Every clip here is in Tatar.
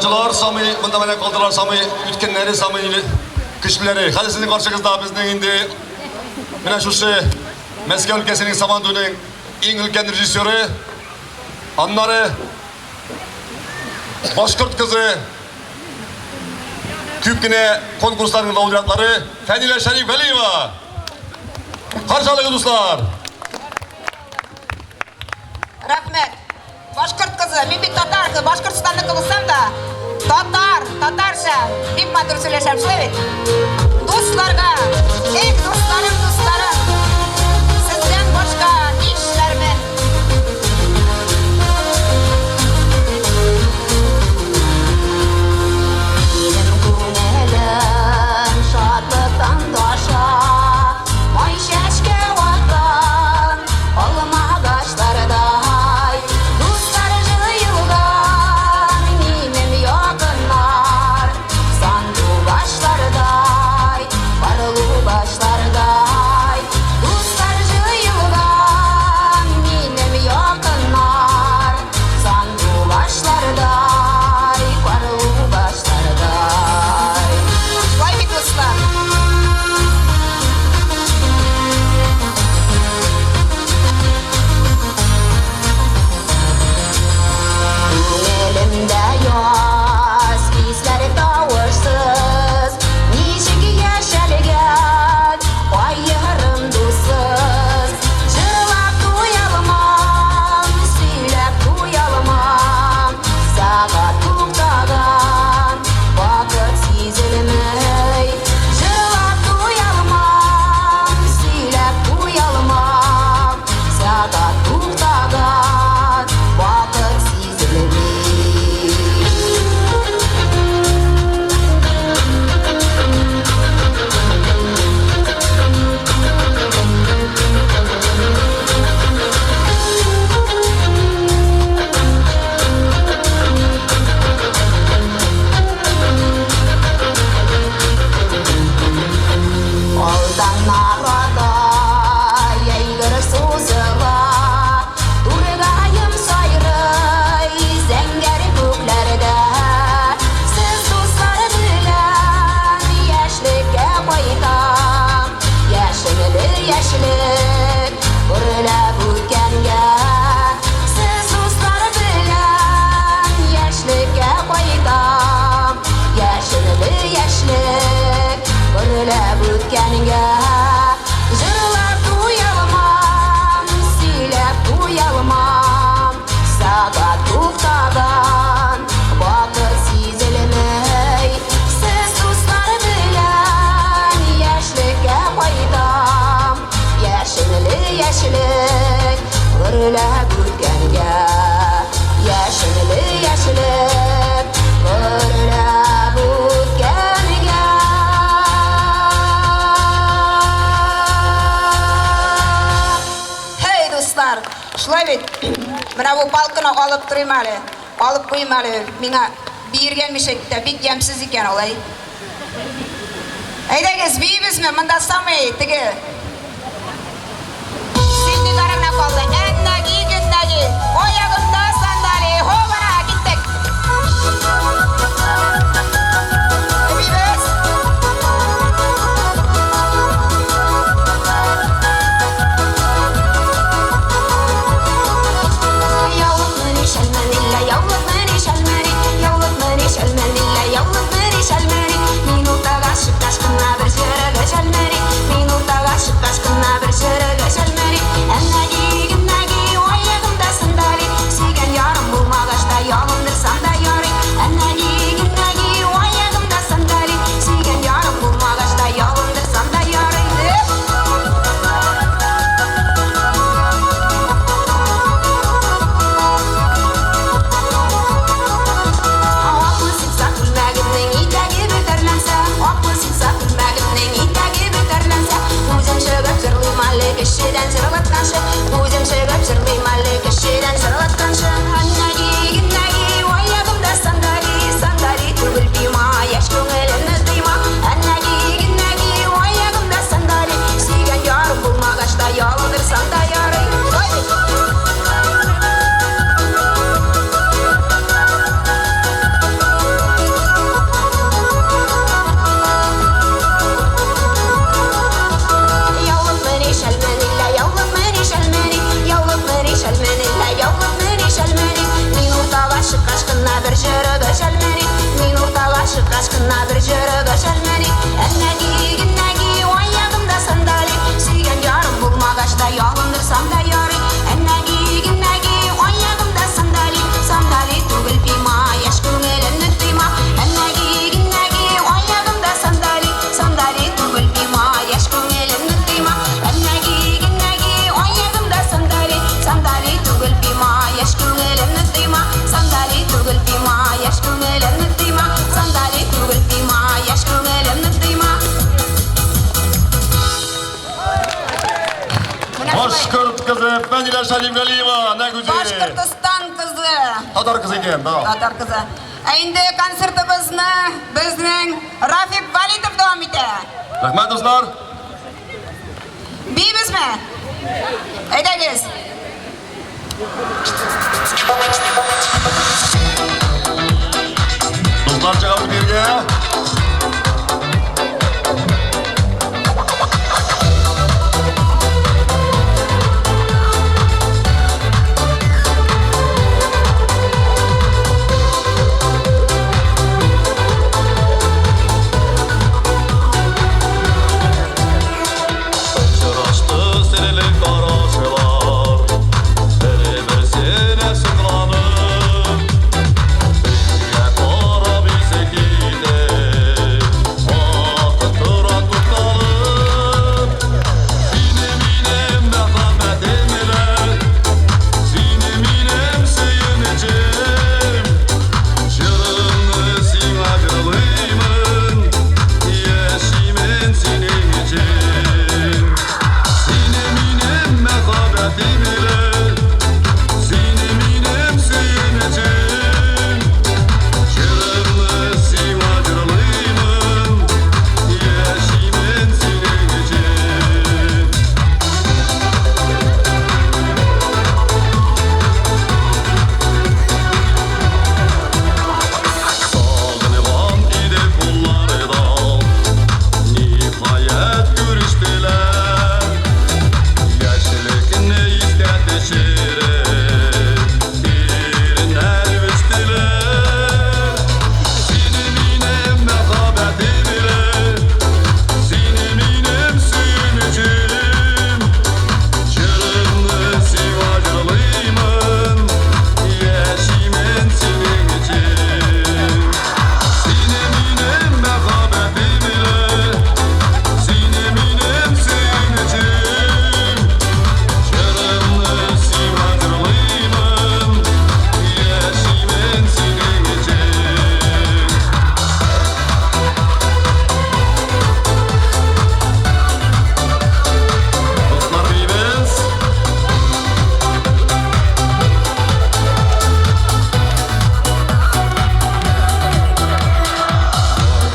Тамашачылар, самый монда менә калдылар, самый үткеннәре, самый көчлеләре. Хәзер сезнең каршыгызда безнең инде менә шушы Мәскәү өлкәсенең Сабантуйның иң өлкән режиссеры, аннары башкорт кызы, күп кенә конкурсларның лауреатлары Фәнилә Шәрифгалиева. Каршы алыгыз, дуслар! Рәхмәт. Башкорт кызы, мин бит татар кызы, Башкортстанныкы булсам да, татар, татарча бик матур сөйләшәм, шулай бит? Дусларга, эх, дусларым, дусларым, сездән башка нишләрмен? Минем күңелем шатлыктан таша, Май чәчкә аткан алмагачлардай. Дуслар җыелган минем якыннар, Сандугачлардай, карлугачлардай. Дуслар җыелган минем якыннар, Сандугачлардай, карлугачлардай. Шулай бит, дуслар? Күңелемдә яз хисләре тавышсыз, Ничек яшәлгән аерым дуссыз. Җырлап туялмам, сөйләп туялмам, Сәгать туктаган, вакыт сизелмей. Җырлап туялмам, сөйләп туялмам, Сәгать туктаган, вакыт сизелми. Алданнар ата, әйгер сузыла, Тургаем сайрый зәңгәр күкләрдә. Сез дуслар белән яшьлеккә кайтам, Яшенле яшьлек гөрләп үткәнгә. Сез дуслар белән яшьлеккә кайтам, Яшенле яшьлек гөрләп үткәнгә. Җырлап туялмам, сөйләп туялмам, Сәгать туктаган, вакыт сизелмей. Сез дуслар белән яшьлеккә кайтам, Яшенле яшьлек гөрләп үткәнгә. Яшенле яшьлек гөрләп үткәнгә. Һей, дуслар, шулай бит. Менә бу палканы алып торыйм әле. Алып куйыйм әле. Миңа биергә мешать итә, бик ямьсез икән алай. Әйдәгез, биибезме? Монда самый теге сильный гына калды. Әннәги, геннәги, аягымда сандали. Хобана, киттек. Биибез. Яулыкмыни, шәлмени, лә, яулыкмыни, шәлмени, яулыкмыни, шәлмени, лә, яулыкмыни, шәлмени. Мин уртага чыккач кына бер җырыгы шәлмени, мин уртага чыккач кына бер җырыгы шәлмени. Әннәги, геннәги, аягымда сандали, сөйгән ярым булмагач та. кына бер җыры гаҗәлмени. Әннәги, геннәги, аягымда сандали, сөйгән ярым булмагач та ялындырсам да ярый. Әннәги, геннәги, аягымда сандали, сандали түгел пима, яшь күңелемне тыйма. Әннәги, геннәги, аягымда сандали, сандали түгел пима, яшь күңелемне тыйма. Әннәги, геннәги, аягымда сандали, сандали түгел пима, яшь күңелемне тыйма. Сандали түгел пима, яшь күңелемне тыйма. Сандали түгел пима, яшь күңелемне тыйма. Башкорт кызы Фәнилә Шәлимгалиева, нә гүзәл. Башкортостан кызы. Татар кызы икән, да. Татар кызы. Ә инде концертыбызны безнең Рафик Валитов дәвам итә. Рәхмәт, дуслар. Биибезме? Әйдәгез. Дуслар чыгабыз биргә. Очрашты серле карашлар, бер-берсенә сокланып, безгә карап исе китеп, вакыт тора тукталып. Сине минем мәхәббәтем белә, сине минем сөенечем, җырымны сиңа җырлыймын, яшимен синең өчен. Сине минем мәхәббәтем илә, сине минем сөенечем, җырымны сиңа җырлыймын, яшимен синең өчен. Сагынган иде кулларда, ниһаять күрештеләр. Яшьлекне искә төшереп, иреннәр үстеләр. Сине минем мәхәббәтем илә, сине минем сөенечем, җырымны сиңа җырлыймын, яшимен синең өчен. Сине минем мәхәббәтем илә, сине минем сөенечем, җырымны сиңа җырлыймын, яшимен синең өчен. Дуслар биибез.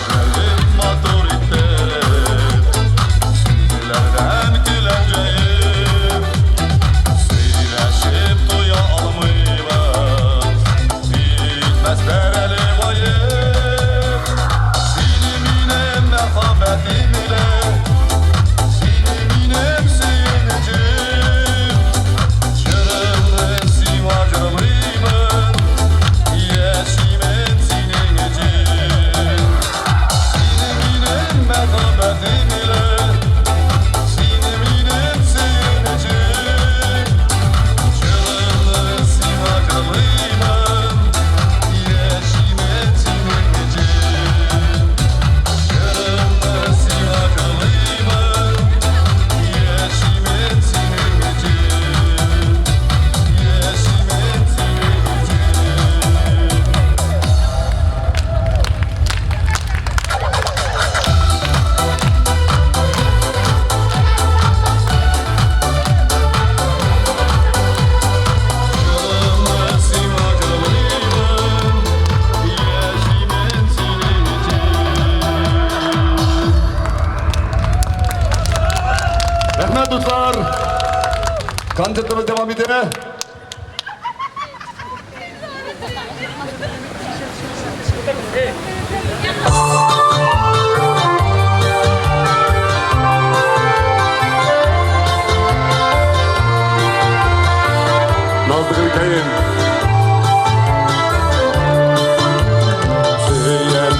Гүзәлем матур итеп, сүзләрдән көләм җәеп, сөйләшеп туя алмыйбыз, җитмәсләр әле гаеп. Сине минем мәхәббәтем илә, сине минем сөенечем, җырымны сиңа җырлыймын, яшимен синең өчен. Сине минем мәхәббәтем илә, сине минем сөенечем, җырымны сиңа җырлыймын, яшимен синең өчен. Җырымны сиңа җырлыймын, яшимен синең өчен. Яшимен синең өчен. Җырымны сиңа җырлыймын, яшимен синең өчен. Рәхмәт, дуслар. Концертыбыз дәвам итә. Назлы гөлкәем. Сөям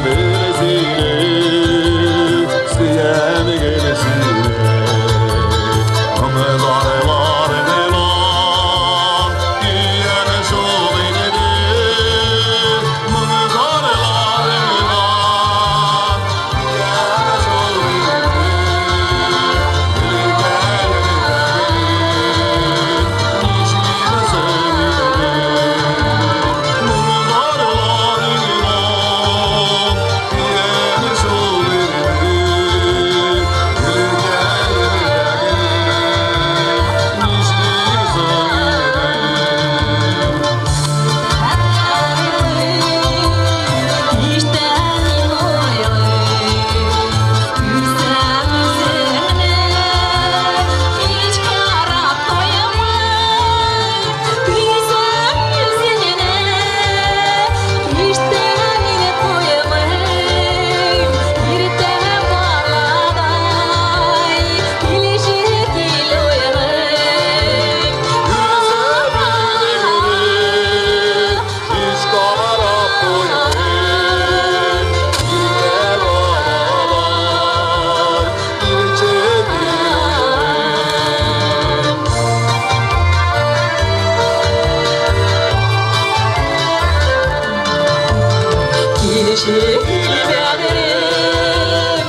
Ничек бәгърем,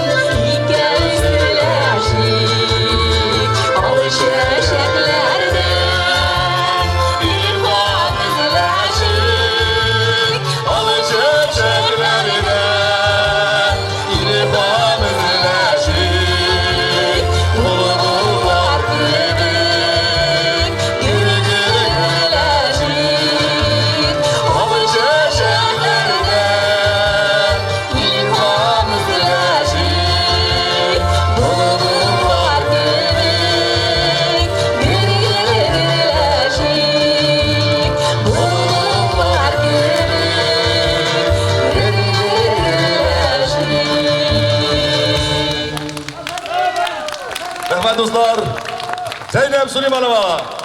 икәү сөйләшик, Ал чәчәкләрдән илһам эзләшик. Ал чәчәкләрдән илһам эзләшик. Булдылар кебек гөл-гөлләшик. Ал чәчәкләрдән Илһам эзләшик. Булдылар кебек гөл-гөлләшик. Булдылар кебек гөл-гөлләшик. Рәхмәт, дуслар. Зәйнәб Сулейманова.